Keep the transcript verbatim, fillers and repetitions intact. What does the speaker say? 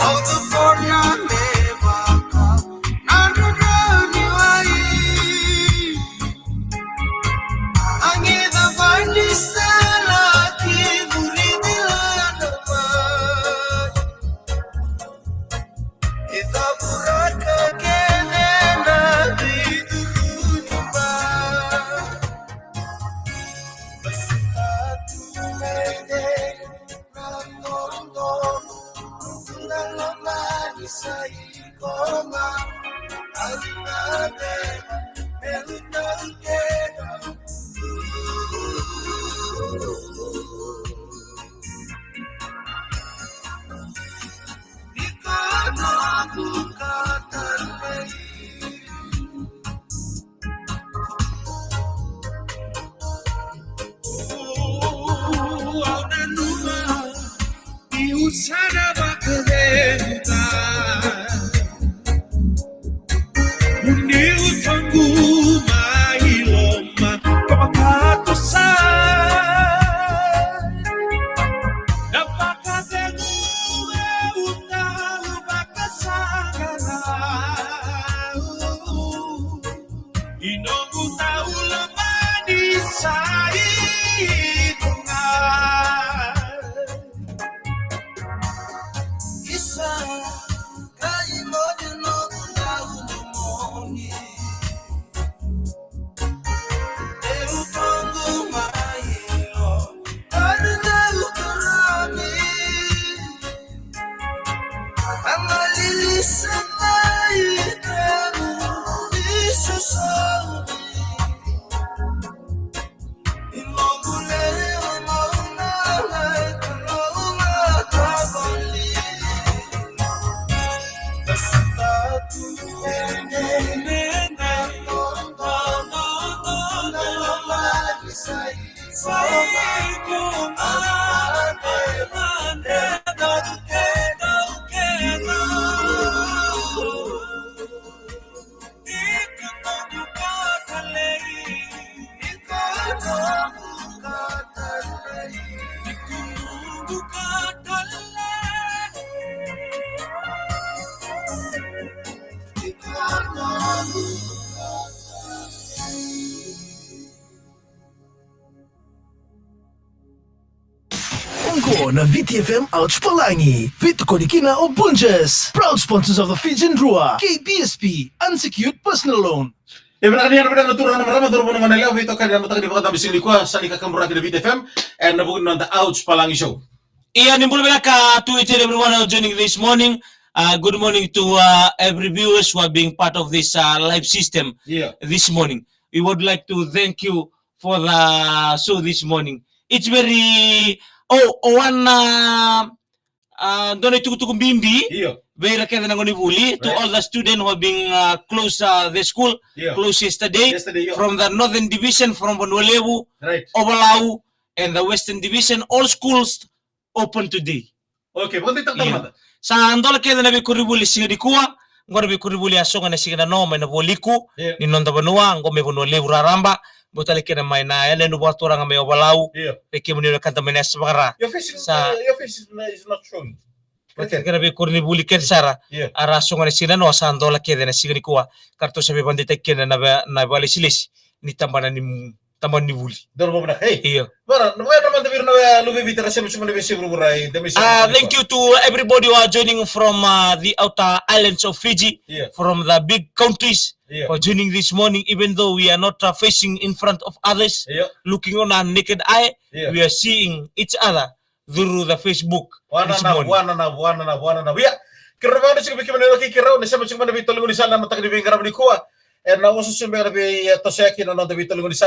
Au tukuna me vaka na draudrau ni wai. A qai cava ni sala ki muri ni lala mai. E cavuraka kece na vitu ni mai. Pasita tu me dei. I noqu tau lomani sa i koya. Isa, ka i moce noqu tau lomani. E utoqu mai lo, ka i noqu tau lomani. Oqo na Viti F M Ouch Palagi. Veitokoni kina o Bunjas, proud sponsors of the Fijian Drua, K B S P, unsecured personal loan. E vinaka ni yadra vinaka na turaga na marama, cauravou, goneyalewa, veitokani ena mataka ni vakacabo siga nikua, sa ni kakaburaki na Viti F M ena vuku ni noda Ouch Palagi Show. Ia, ni bula vinaka to each and everyone who are joining this morning. Uh, good morning to, uh, every viewers who are being part of this, uh, live system. Yeah. This morning. We would like to thank you for the show this morning. It's very, oh, oh, one, uh, uh, dua na itukutuku bibi. Io. Vei ira kece na gonevuli, to, right, all the students who have been, uh, close, uh, the school, io, close yesterday. Yesterday, io. From the Northern Division, from Vanua Levu, right, Ovalau, and the Western Division, all schools open today. Okay, vakadeitaka tale mada. Sa dola kece na veikoronivuli siga nikua, qo na veikoronivuli a sogo ena siga nanoa mai na vualiku, yeah, ni noda vanua, qo mai Vanua Levu raraba, qo tale kina mai na yanuyanu vakaturaga mai Ovalau, yeah, vei kemuni na wekada mai na yasa vakara. Your face is, sa, uh, your face is, is not showing. Vakadeitaka na veikoronivuli kece sara, yeah, era a sogo ena siga nanoa, sa dola kece na siga nikua, ka ratou sa veivakadeitaki kina na ve-, na vakalesilesi ni tabana ni tabana ni vuli. Dua na vakavinaka, ei. Io. Vara, na vakavinaka mada vei ira na luve i Viti era sema tiko mai na veiyasai vuravura, e, da mai sema. Ah, thank you to everybody who are joining from, uh, the outer islands of Fiji, yeah, from the big countries, yeah, for joining this morning, even though we are not, uh, facing in front of others, yeah, looking on our naked eye, yeah, we are seeing each other through the Facebook this morning. Wanana, wanana, wanana, wanana. Ia, keirau vakavinavinaka tiko vei kemuni na wekaqu, keirau na sema tiko mai na veitolo ni sala ena mataka ni veiqaravi nikua. Ena vosa sobu ena vei, e, tosoya kina na noda veitolo ni sala.